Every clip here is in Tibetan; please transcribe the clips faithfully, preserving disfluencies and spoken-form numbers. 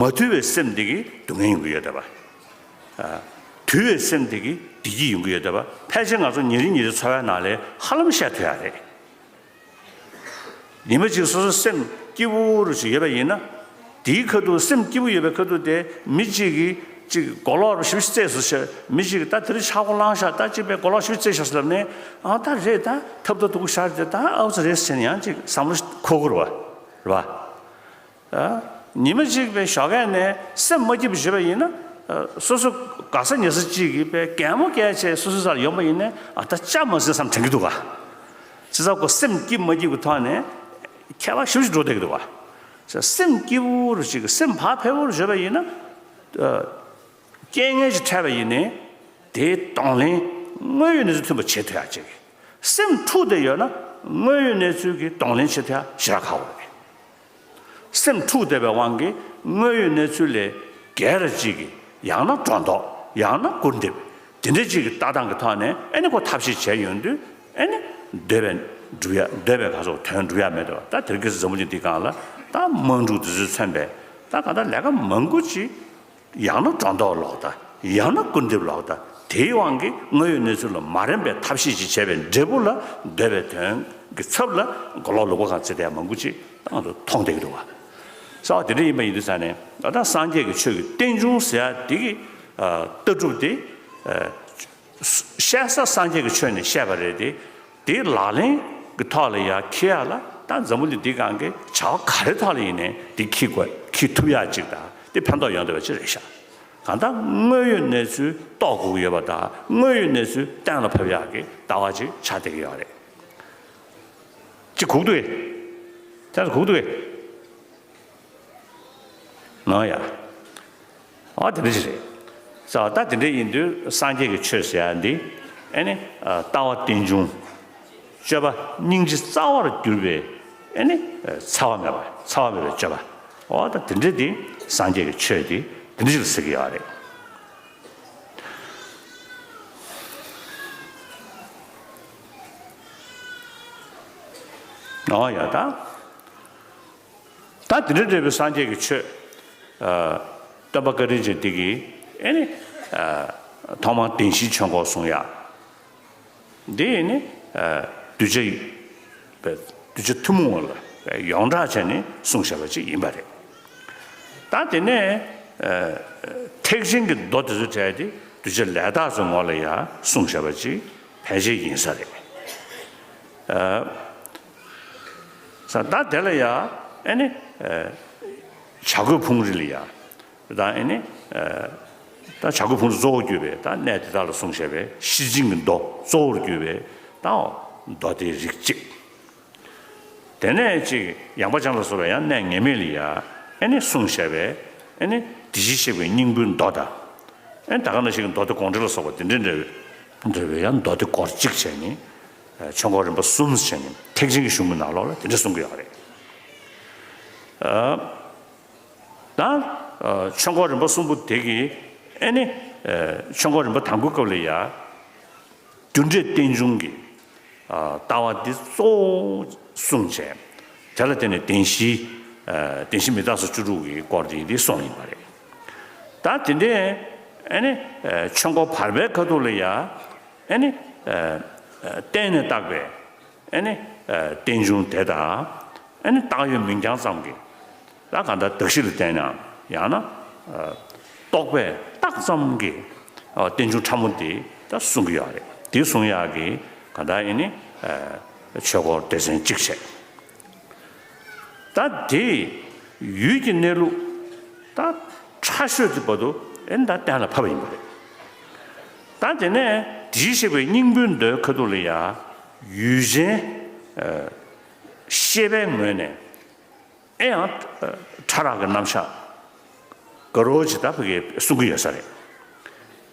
མ་དུལ་བའི་སེམས་འདི་གིས་སྡུག་བསྔལ་ཡོང་གི་ཡོད་བསྡད་པ། ཨ། དུལ་བའི་སེམས་འདི་གིས་བདེ་སྐྱིད་ཡོང་གི་ཡོད་བསྡད་པ། ཕལ་ཆེར་ང་ཚོ་ཉིན་རེ་ཉིན་རེའི་འཚོ་བའི་ནང་ལ་ཧ་ལམ་བཤད་ཐུབ་ཡ་རེད། ཉི་མ་གཅིག་སོ་སོ་སེམས་སྐྱིད་པོ་རུ་ཞིག་ཡོད་པ་ཡིན་ན། དེའི་ཁ་ཐུག་སེམས་སྐྱིད་པོ་ཡོད་པའི་ཁ་ཐུག་དེ་མི་གཅིག་གིས་གཅིག་གོ་ལོག་རུ་ཞིབ་ཞིབ་བཙལ་སོང་ཞེས། མི་གཅིག་གིས་ད་དེ་རིང་ཆག་སྒོ་ལངས་ཤག་ད་གཅིག་པའི་གོ་ལོག་ཞིབ་བཙལ་ཤག་ཟེར་ལབ་ནས། ཨ། ད་རེད། ད་ཐབ་ད་དུ་གུ་ཤར་དེ་ད་ཨའུ་ཙི་རེད་ཟེར་ནས་ཡང་གཅིག་བསམ་བློ་འཁོར་གི་རེད་པ། རེད་པ། ཨ། ཉི་མ་གཅིག་པའི་ཞོགས་ཀས་ནས་སེམས་མ་སྐྱིད་པ་བྱས་པ་ཡིན་ན། ཨ། སོ་སོ་ག་ས་ཉལ་ས་གཅིག་གིས་པའི་གད་མོ་བགད་བྱས་སོ་སོའི་སར་ཡོང་པ་ཡིན་ནའི། ཨ། ད་ཅག་མ་ཟིན་བསམ་དྲན་གྱི་འདུག་ག་བྱས་ཙང་ཁོ་སེམས་སྐྱིད་མ་སྐྱིད་ཀྱི་ཐོག་ནས་ཁྱད་པར་ཞེ་པོ་ཅིག་འགྲོ་བསྡད་ཀྱི་འདུག་ག་བྱས་ཙང་སེམས་སྐྱིད་པོ་རུ་ཞིག་སེམས་བག་ཕེབས་པོ་རུ་བྱས་པ་ཡིན་ན། ཨ། རྐྱེན་ངན་ཞིག་འཕྲད་པ་ཡིན་ནའི་དེའི་གདོང་ལེན་དངོས་ཡོད་གནས་ཚུལ་མཐུན་པ་བྱེད་ཐུབ་ཡག་ཅིག་སེམས་འཁྲུགས་བསྡད་ཡོད་ན་དངོས་ཡོད་གནས་ཚུལ་གྱི་གདོང་ལེན་བྱེད་ཐུབ་ཡག་ཞེ་དྲག་ཁག་པོ་རེད། སེམས་འཁྲུགས་བསྡད་པའི་དབང་གིས་དངོས་ཡོད་གནས་ཚུལ་ལས་སྒེར་ར་གཅིག་གིས་ཡང་ན་སྒྲོ་འདོགས། ཡང་ན་སྐུར་འདེབས། དེ་འདྲ་གཅིག་གི་ལྟ་སྟངས་ཀྱི་ཐོག་ནས་ཨ་ནི་ཁོ་ཐབས་ཤེས་བྱས་ཡོང་དུས། ཨ་ནི་འདོད་པའི་འགྲུབ་ཡ། འདོད་པའི་ག་ཚོད་དོན་འགྲུབ་ཡ་མེད་དོ། ད་དེ་རིང་ཁ་སང་འཛམ་བུ་གླིང་འདིའི་སྒང་ལ་ད་དམག་འཁྲུག་དེ་ཚོས་མཚོན་པའི་ད་གང་ལྟར་ལས་ཀ་མང་པོ་ཅིག་ཡང་ན་སྒྲོ་འདོགས་ལོག་ལྟ། ཡང་ན་སྐུར་འདེབས་ལོག་ལྟ། དེའི་དབང་གིས་དངོས་ཡོད་གནས་ཚུལ་ལ་མ་རན་པའི་ཐབས་ཤེས་ཅིག་བྱས་པའི་འབྲས་བུ་ལ། འདོད་པའི་དོན་གྱི་ཚབ་ལ་མགོ་ལོག་ལུག་པ་གང་བཙལ་བསྡད་ཡ་མང་པོ་ཅིག་ད་ང་ཚོ་མཐོང་བསྡད་ཀྱི་འདུག་ག་བྱས་ཙང་དེ་འདྲ་ཡིན་པ་ཡིན་དུས་ཙང་ནས། ད་ལྟ་སངས་རྒྱས་ཀྱི་ཆོས་ཀྱི་རྟེན་འབྱུང་ཟེར་ཡ་འདི་གི་ཨ་ལྟ་གྲུབ་དེ། ཨ། བཤད་ས་སངས་རྒྱས་ཀྱི་ཆོས་ནས་བཤད་པ་རེད་དེ། དེའི་ལག་ལེན་གྱི་ཐོག་ལ་ཡར་འཁྱེར་ཡ་ལ་ད་འཛམ་བུ་གླིང་འདིའི་སྒང་གི་བྱ་བ་ག་རེ་ཐོག་ལ་ཡིན་ནའི་འདི་འཁྱེར་དགོས། འཁྱེར་ཐུབ་ཡག་ཅིག་དང་། དེ་ཕན་ཐོགས་ཡོང་བསྡད་པ་ཅིག་རེད་ཤག་གང་ལྟར་དངོས་ཡོད་གནས་ཚུལ་རྟོགས་དགོས་ཀྱི་ཡོད་པ་དང་། དངོས་ཡོད་གནས་ཚུལ་གཏན་ལ་ཕབ་ཡག་གི་ལྟ་བ་ཅིག་ཆགས་བསྡད་ཀྱི་ཡོད་རེད། ཅིག་གུག་འདུག་གས། ཁྱེད་ཚོ་གུག་འདུག་གས། ནོ་ཡ། ཨ། དེ་འདྲ་ཞིག་རེད། ས་ད་དེ་འདྲ་ཡིན་དུས་སངས་རྒྱས་ཀྱི་ཆོས་ཟེར་ཡ་འདི། ཨ་ནི་ཨ་ལྟ་བ་རྟེན་འབྱུང་། སྤྱོད་པ་སྙིང་རྗེ་རྩ་བར་གྱུར་པའི། ཨ་ནི་ཨ་འཚེ་བ་མེད་པ། འཚེ་བ་མེད་པའི་སྤྱོད་པ། ཨོ། ད་དེ་འདྲ་འདི་སངས་རྒྱས་ཀྱི་ཆོས་འདི་དེ་འདྲ་ཞིག་ལ་ཟེར་གྱི་ཡོད་རེད། ཨོ་ཡ། ད། ད་དེ་འདྲ་འདྲ་བའི་སངས་རྒྱས་ཀྱི་ཆོས། ཨ། སྟོན་པ་བཀའ་དྲིན་ཅན་འདི་གིས། ཨེ་ནི། ཨ། ཐོག་མར་བདེན་བཞིའི་ཆོས་འཁོར་གསུང་ཡག་འདི་ནི། ཨ། གདུལ་བྱ་པའི་གདུལ་བྱ་ཐུན་མོང་བ་ལ་ཡོངས་གྲགས་བྱས་ནས་གསུངས་བཞག་པ་ཅིག་ཡིན་པ་རེད། ད་དེ་ནས། ཨ། ཐེག་ཆེན་གྱི་མདོ་དེ་ཚོ་གྲས་དེ་གདུལ་བྱ་ལས་དག་ཚོའི་ངོ་ལ་ཡང་གསུངས་བཞག་པ་ཅིག་ཕལ་ཆེར་ཡིན་ས་རེད། ཨ། ས་ད་དེ་ལ་ཡ། ཨེ་ནི། ཨ། བྱ་རྒོད་ཕུང་རིས་ལ་ཡ། ད་ཨེ་ནི། ཨ། ད་བྱ་རྒོད་ཕུང་རིས་གཙོ་བོར་གྱུར་པའི་ད་གནས་དེ་དག་ལ་གསུངས་བཞག་པའི་ཤེར་ཕྱིན་གྱི་མདོ་གཙོ་བོར་གྱུར་པའི་ད་མདོ་སྡེའི་རིགས་གཅིག་དེ་ནས་ཅིག་ཡངས་པ་འཆང་ལ་སོགས་པའི་ཡང་གནས་ངེས་མེད་ལ་ཡ། ཨེ་ནི་གསུངས་བཞག་པའི། ཨེ་ནི་དེ་བཞིན་གཤེགས་པའི་སྙིང་པོའི་མདོ་དང་། ཨེ་ནི་ད་ག་ནང་བཞིན་གྱི་མདོ་སྡེ་དགོངས་འགྲེལ་ལ་སོགས་པ་དེ་འདྲ་འདྲ་བའི་འདྲ་བའི་ཡང་མདོ་སྡེ་སྐོར་གཅིག་བྱས་ནས། ཨ། ཆོས་འཁོར་རིམ་པ་གསུམ་བྱས་ནས་ཐེག་ཆེན་གྱི་གཞུང་གི་ནང་ལོགས་ལ་དེ་འདྲ་གསུང་གི་ཡོད་རེད། ཨ། ད། ཨ། ཆོས་འཁོར་རིམ་པ་གསུམ་པོ་དེ་གི། ཨེ་ནི། ཨ། ཆོས་འཁོར་རིམ་པ་དང་པོའི་སྐབས་ལ་ཡ། རྒྱུ་འབྲས་རྟེན་འབྱུང་གི། ཨ། ལྟ་བ་འདི་གཙོ་བོ་གསུངས་བྱས། དེ་ལ་བརྟེན་ནས་བདེན་བཞི། ཨ། བདེན་བཞི་མི་རྟག་སོགས་བཅུ་དྲུག་གི་སྐོར་དེ་འདི་གསུངས་ཡིན་པ་རེད། ད་དེ་འདྲའི། ཨེ་ནི། ཨ། ཆོས་འཁོར་བར་པའི་ཁ་ཐུག་ལ་ཡ། ཨེ་ནི། ཨ། ཨ། བརྟེན་ནས་བཏགས་པའི། ཨེ་ནི། ཨ། རྟེན་འབྱུང་དེ་དང་། ཨེ་ནི་བཏགས་ཡོད་མིང་རྐྱང་ཙམ་གྱི། ད་གང་ལྟར་གདགས་གཞི་ལ་བརྟེན་ནའམ། ཡང་ན། ཨ། རྟོག་པས་བཏགས་ཙམ་གྱི། ཨ། རྟེན་འབྱུང་ཕྲ་མོ་འདི་ད་གསུང་གི་ཡོད་རེད། འདི་གསུང་ཡག་གི་གང་ལྟར་ཨེ་ནི། ཨ། ཆོས་འཁོར་སྡེ་ཚན་གཅིག་བྱས། ད་དེ་ཡུལ་གྱི་གནས་ལུགས་ད་ཕྲ་ཤོས་དེ་བར་དུ་ཨེ་ནི་ད་གཏན་ལ་ཕབ་པ་ཡིན་པ་རེད། ད་དེ་ནས་དེ་བཞིན་གཤེགས་པའི་སྙིང་པོའི་མདོའི་ཁ་ཐུག་ལ་ཡ། ཡུལ་ཅན། ཨ། ཤེས་པའི་ངོས་ནས། ཨེ་ཡང་ཕྲ་རགས་ཀྱི་རྣམ་གཞག་དགའ་རོགས་ཇི་ལྟ་བུ་གིས་གསུང་གི་ཡོད་ས་རེད།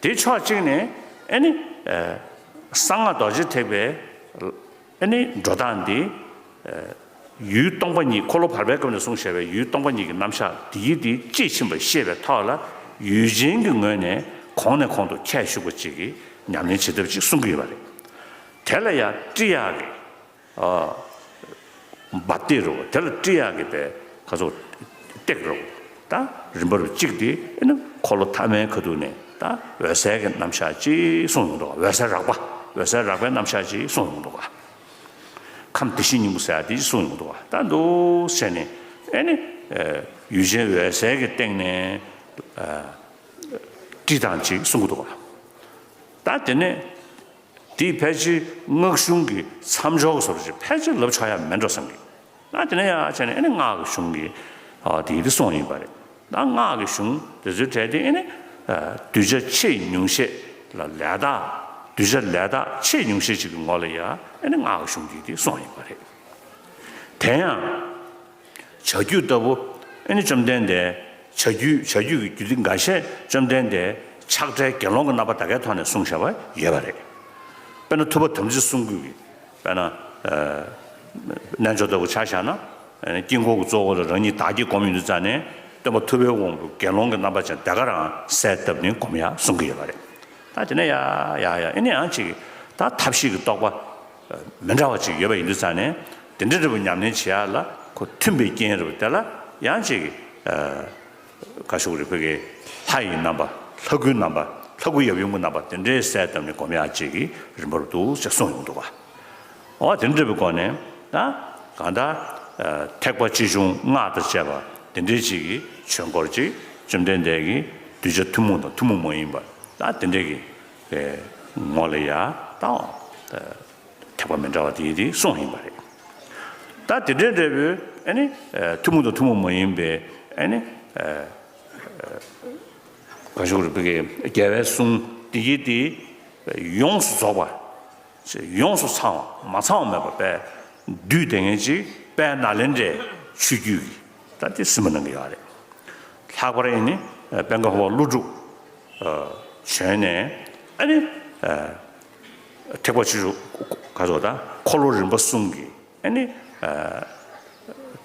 དེ་ཕྱོགས་གཅིག་ནས་ཨེ་ནི། ཨ། གསང་སྔགས་རྡོ་རྗེ་ཐེག་པའི་ཨེ་ནི་འགྲོ་སྟངས་འདི། ཨ། ཡུལ་སྟོང་པ་ཉིད། འཁོར་ལོ་བར་པའི་སྐབས་ནས་གསུངས་བཞག་པའི་ཡུལ་སྟོང་པ་ཉིད་ཀྱི་རྣམ་གཞག་འདི་ཡིས་འདི་དཔྱིས་ཕྱིན་པ་ཤེས་པའི་ཐོག་ལ། ཡུལ་ཅན་གྱི་ངོས་ནས་གོང་ནས་གོང་དུ་ཁྱད་ཞུགས་པ་ཅིག་གི་ཉམས་ལེན་བྱེད་ཐབས་ཅིག་གསུང་གི་ཡོད་པ་རེད། དེ་ལ་ཡང་ཀྲི་ཡ་གི། ཨ། འབབ་སྟེགས་རོ། དེ་ལ་ཀྲི་ཡ་གི་པའི་ག་ཚོད་སྟེགས་རོ། ད་ རིམ་པར་གཅིག་དེ་ཨེ་ནི་འཁོར་ལོ་ཐ་མའི་ཁ་ཐུག་ནས་ད་འོད་གསལ་གྱི་རྣམ་གཞག་ཅིག་གསུངས་ཡོང་འདུག་ག་འོད་གསལ་རགས་པ། འོད་གསལ་རགས་པའི་རྣམ་གཞག་ཅིག་གསུངས་ཡོང་འདུག་ག་ཁམས་བདེ་གཤེགས་སྙིང་པོ་ཟེར་ཡ་དེ་གསུངས་ཡོང་འདུག་ག་ད་འདུག་བྱས་ནས་ཨེ་ནི་ཡུལ་ཅན་འོད་གསལ་གྱི་སྟེང་ནས་དྲི་དང་ཅིག་གསུང་གི་འདུག་ག་ད་དེ་ནས། དེས་ཕལ་ཆེར་སྔགས་གཞུང་གི་མཚམས་སྦྱོར་གྱི་བཟོ་འདྲ་ཅིག་ཕལ་ཆེར་ལབ་ཆོག་ཡ་མེད་འགྲོ་བསམ་གི། ད་དེ་ནས་ཡང་བྱས་ནས་ཨ་ནི་སྔགས་ཀྱི་གཞུང་གི་ཨ་དེ་དེ་གསུངས་ཡིན་པ་རེད། ད་སྔགས་ཀྱི་གཞུང་དེ་ཚོའི་གྲས་དེ་ཨ་ནི་ཨ་གདུལ་བྱ་ཆེས་ཉུང་ཤས་ལ་ལས་དག་གདུལ་བྱ་ལས་དག་ཆེས་ཉུང་ཤས་ཅིག་གི་ངོ་ལ་ཡ་ཨ་ནི་སྔགས་ཀྱི་གཞུང་དེ་དེ་གསུངས་ཡིན་པ་རེད། དེ་ཡང་། བྱ་རྒྱུད་ལྟ་བུ་ཨེ་ནི་བཅོམ་ལྡན་འདས་བྱ་རྒྱུད་བྱ་རྒྱུད་ཀྱི་རྒྱུད་སྡེ་འགའ་ཤས་བཅོམ་ལྡན་འདས་ཆགས་བྲལ་དགེ་སློང་གི་རྣམ་པ་ད་གའི་ཐོག་ནས་གསུངས་བཞག་པ་ཡོད་པ་རེད། དཔེར་ན་ཐུབ་པ་དམ་ཚིག་གསུང་རྒྱུད་ཀྱི་དཔེར་ན་ཨ་རྣལ་འབྱོར་ལྟ་བུ་ཆ་བཞག་ན་ཨེ་ནི་དཀྱིལ་འཁོར་གྱི་གཙོ་བོ་ལ་རང་ཉིད་བདག་བསྐྱེད་སྒོམ་ཡོང་དུས་ཙང་ནས་སྟོན་པ་ཐུབ་པའི་དབང་པོ་དགེ་སློང་གི་རྣམ་པ་ཅན་ད་ག་རང་གསལ་བཏབ་ནས་སྒོམ་ཡ་གསུང་གི་ཡོད་པ་རེད། ད་དེ་ནས་ཡ་ཡ་ཡ་ཨེ་ནི་ཡང་ཅིག་ད་ཐབས་ཤེས་ཀྱི་རྟོགས་པ་མི་འདྲ་བ་ཅིག་ཡོད་པ་ཡིན་དུས་ཙང་ནས་དེ་འདྲ་འདྲ་བོ་ཉམས་ལེན་བྱེད་ཡ་ལ་ཁོ་མཐུན་པའི་རྐྱེན་རེད་པ། དེ་ལ་ཡང་ཅིག་ག་ཞུ་གི་རེད། བོད་ཀྱི་ལྷ་ཡི་རྣམ་པ་ལྷ་སྐུའི་རྣམ་པ་ལྷ་སྐུ་ཡབ་ཡུམ་གྱི་རྣམ་པ་དེ་འདྲའི་གསལ་བཏབ་ནས་སྒོམ་ཡ་ཅིག་གི་རིམ་པར་འདུག་ཅེས་གསུངས་ཡོང་འདུག་ག་འོ་དེ་འདྲ་བའི་སྒོ་ནས་ད་གང་ལྟར་ཐེག་པ་ཆེ་ཆུང་སྔགས་དང་བཅས་པ་དེ་འདྲའི་ཅིག་གི་ཆོས་སྐོར་ཅིག་བཅོམ་ལྡན་འདས་ཀྱིས་གདུལ་བྱ་ཐུན་མོང་དང་ཐུན་མོང་མ་ཡིན་པ་ད་དེ་འདྲའི་གི་ངོ་ལ་ཡ་ད་ཐེག་པ་མི་འདྲ་བ་དེ་དེ་གསུངས་ཡིན་པ་རེད། ད་དེ་འདྲའི་འདྲ་བོའི་ཨ་ནི་ཐུན་མོང་དང་ཐུན་མོང་མ་ཡིན་པའི་ཨ་ནི་ག་ཞུ་རུ་བི་གའི་རྒྱལ་བའི་གསུང་དེ་གི་དེ་ཡོངས་སུ་རྫོགས་པ། ཡོངས་སུ་ཚང་བ་མ་ཚང་བ་མེད་པ་དཔལ་བསྡུས་བསྡད་མཁན་ཅིག་དཔལ་ནཱ་ལེནྡྲའི་ཆོས་བརྒྱུད་ཀྱི་ད་དེ་སྲིད་མ་གནང་གི་ཡོད་རེད། ལྷག་པར་ཨེ་ནི་དཔལ་མགོན་འཕགས་པ་ཀླུ་སྒྲུབ་བྱོན་ནས་ཨ་ནི་ཐེག་པ་ཆེ་ཆུང་ག་ཚོད་ད་འཁོར་ལོ་རིམ་པ་གསུམ་གྱི་ཨ་ནི་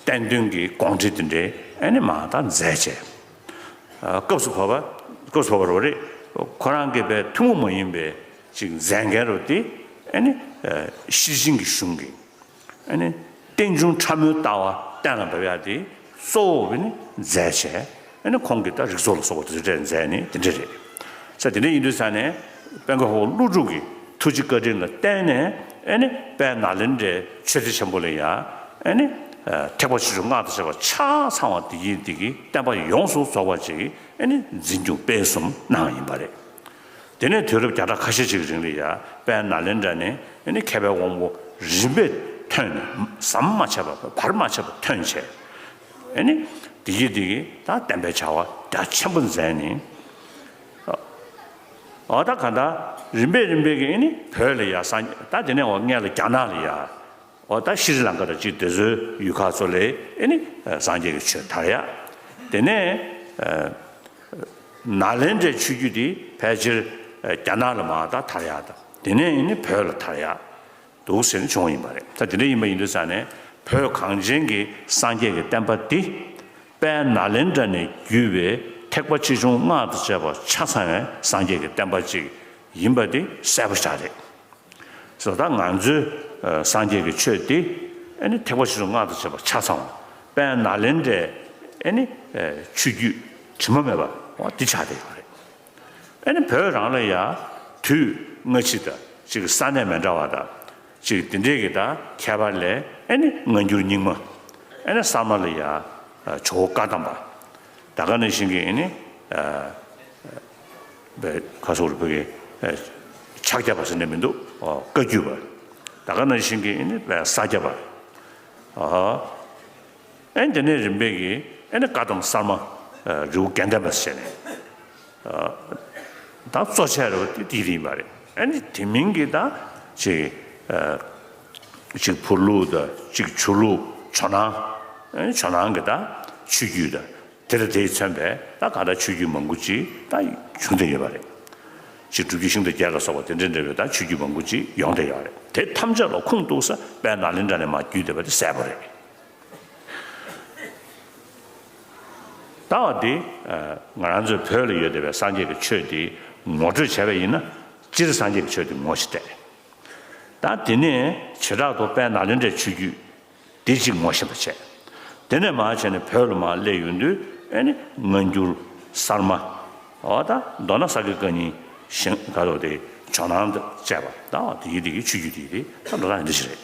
བསྟན་དོན་གྱི་དགོངས་འགྲེལ་དེ་འདྲའི་ཨ་ནི་མ་ད་མཛད་བྱས། སྐབས་སུ་བབ་པ་སྐབས་སུ་བབ་པ་རེད། ཁོ་རང་གི་པའི་ཐུན་མོང་མ་ཡིན་པའི་ཅིག་མཛད་འགན་རུ་དེ་ཨ་ནི་ཤེར་ཕྱིན་གྱི་གཞུང་གི་ཨ་ནི་རྟེན་འབྱུང་ཕྲ་མོའི་ལྟ་བ་གཏན་ལ་འབེབས་ཡ་དེ་གཙོ་བོ་ཨ་ནི་མཛད་བྱས་ཨ་ནི་ཁོང་གིས་ད་རིགས་ཚོགས་ལ་སོགས་པ་དེ་ཚོ་སྤྲད་མཛད་ནི་དེ་འདྲ་རེད། ས་དེ་འདྲ་ཡིན་དུས་ས་ནས་དཔལ་མགོན་འཕགས་པ་ཀླུ་སྒྲུབ་ཀྱི་ཐུགས་རྗེ་བཀའ་དྲིན་ལ་བརྟེན་ནས་ཨ་ནི་དཔལ་ནཱ་ལེནྡྲའི་ཆོས་སྡེ་ཆེན་པོ་ལ་ཡ་ཨ་ནི་ཐེག་པ་ཆེ་ཆུང་སྔགས་དང་བཅས་པ་ཆ་ཚང་བ་དེ་ཡིན་དེ་གི་བསྟན་པ་ཡོངས་སུ་རྫོགས་པ་ཅིག་ཨ་ནི་འཛིན་སྐྱོང་སྤེལ་གསུམ་གནང་ཡིན་པ་རེད། དེ་ནས་དུས་རབས་བརྒྱ་ཕྲག་ཁ་ཤས་ཅིག་རིང་ལ་ཡ་དཔལ་ནཱ་ལེནྡྲ་ནས་ཨ་ནི་མཁས་པའི་དབང་པོ་རིམ་པས་ཐོན་ནས་ཟམ་མ་ཆད་པ་བར་མ་ཆད་པ་ཐོན་བྱས་ཨ་ནི་དེ་གི་དེ་གི་ད་བསྟན་པའི་བྱ་བ་རྒྱ་ཆེན་པོ་མཛད་ནས། འོ་ད་ག་ད་རིམ་པས་རིམ་པས་ཀྱི་ཨ་ནི་བོད་ལ་ཡ་སངས་ད་དེ་ནས་འོ་སྔོན་ལ་རྒྱ་ནག་ལ་ཡ་འོ་ད་ཤྲི་ལང་ཀ་དང་ཅིག་དེ་ཚོའི་ཡུལ་ཁག་ཚོ་ལ་ཨ་ནི་སངས་རྒྱས་ཀྱི་ཆོས་དར་ཡ། དེ་ནས་ནཱ་ལེནྡྲའི་ཆོས་བརྒྱུད་དེ་ཕལ་ཆེར་རྒྱ་ནག་ལ་མར་ད་དར་ཡ་དང་དེ་ནས་ཨ་ནི་བོད་ལ་དར་ཡ། འདུག་ཟེར་ནས་བྱུང་བ་ཡིན་པ་རེད། ད་དེ་འདྲ་ཡིན་པ་ཡིན་དུས་ཙང་ནས་བོད་གངས་ཅན་གྱི་སངས་རྒྱས་ཀྱི་བསྟན་པ་འདི་དཔལ་ནཱ་ལེནྡྲ་ནས་བརྒྱུད་པའི་ཐེག་པ་ཆེ་ཆུང་སྔགས་དང་བཅས་པ་ཆ་ཚང་བའི་སངས་རྒྱས་ཀྱི་བསྟན་པ་ཅིག་ཡིན་པ་འདི་གསལ་པོ་ཞིག་རེད། སོ་ད་ང་ཚོའི་སངས་རྒྱས་ཀྱི་ཆོས་འདི་ཨ་ནི་ཐེག་པ་ཆེ་ཆུང་སྔགས་དང་བཅས་པ་ཆ་ཚང་བ་དཔལ་ནཱ་ལེནྡྲའི་ཨ་ནི་ཆོས་བརྒྱུད་དྲི་མ་མེད་པ་འོ་འདི་ཆགས་བསྡད་ཡོད་རེད། ཨ་ནི་བོད་རང་ལ་ཡང་དུས་སྔ་ཕྱི་དང་གཅིག་ས་གནས་མི་འདྲ་བ་དང་གཅིག་དེ་འདྲས་ཀྱི་དང་ཁྱད་པར་ལས་ཨ་ནི་སྔ་འགྱུར་རྙིང་མ་ཨ་ནི་གསར་མ་ལ་ཡང་ཇོ་བོ་བཀའ་གདམས་པ་ད་ག་ནང་བཞིན་གྱི་ཨ་ནི་ཁ་སོག་རུ་བོད་ཀྱི་ཕྱག་རྒྱ་པ་ཟེར་ནས་མི་འདུག་བཀའ་བརྒྱུད་པ་ད་ག་ནང་བཞིན་གྱི་ཨ་ནི་ས་སྐྱ་པ། ཨ་ནི་དེ་ནས་རིམ་པས་ཀྱིས་ཨ་ནི་བཀའ་གདམས་གསར་མ་རི་བོ་དགེ་ལྡན་པ་ཟེར་ནས་ད་གཙོ་ཆེ་རུ་དེ་དེ་ཡིན་པ་རེད། ཨ་ནི་དེ་མིན་གྱི་ད་ཅིག་ཅིག་བོད་ལུགས་དང་ཅིག་ཆོས་ལུགས་ཇོ་ནང་ཨ་ནི་ཇོ་ནང་གི་ད་ཆོས་བརྒྱུད་དང་དེ་ལ་དེས་མཚོན་པའི་ད་ག་ད་ཆོས་བརྒྱུད་མང་པོ་ཅིག་ད་བྱུང་བསྡད་ཡོད་པ་རེད། ཅིག་སྒྲུབ་བརྒྱུད་ཤིང་རྟ་བརྒྱད་ལ་སོགས་པ་དེ་འདྲ་འདྲ་བའི་ད་ཆོས་བརྒྱུད་མང་པོ་ཅིག་ཡོང་བསྡད་ཡོད་རེད། དེ་ཐམས་ཅད་ལ་ཁུངས་གཏུགས་ས་དཔལ་ནཱ་ལེནྡྲ་ནས་མར་བརྒྱུད་བསྡད་པ་དེ་གསལ་པོ་རེད། ད་བ་འདི་ང་རང་ཚོའི་བོད་ལ་ཡོད་བསྡད་པའི་སངས་རྒྱས་ཀྱི་ཆོས་འདི་ངོ་སྤྲོད་བྱས་པ་ཡིན་ན་སྤྱིར་སངས་རྒྱས་ཀྱི་ཆོས་འདི་ངོ་ཤེས་བསྡད། ད་དེ་ནས་བྱེ་བྲག་ཏུ་དཔལ་ནཱ་ལེནྡྲའི་ཆོས་བརྒྱུད་འདི་གཅིག་ངོ་ཤེས་པ་བྱས། དེ་ནས་མར་བྱས་ནས་བོད་ལ་མར་སླེབས་ཡོང་དུས་ ཨེ་ནི་སྔ་འགྱུར་གསར་མ། འོ་ད་མདོར་ན་ས་དགེ་བཀའ་རྙིང་ཞིང་ག་རོ་དེ་ཇོ་ནང་དུ་བཅས་པ་ད་དེའི་དེ་གི་ཆོས་བརྒྱུད་དེ་དེ་ད་འགྲོ་སྟངས་འདི་ཞིག་རེད།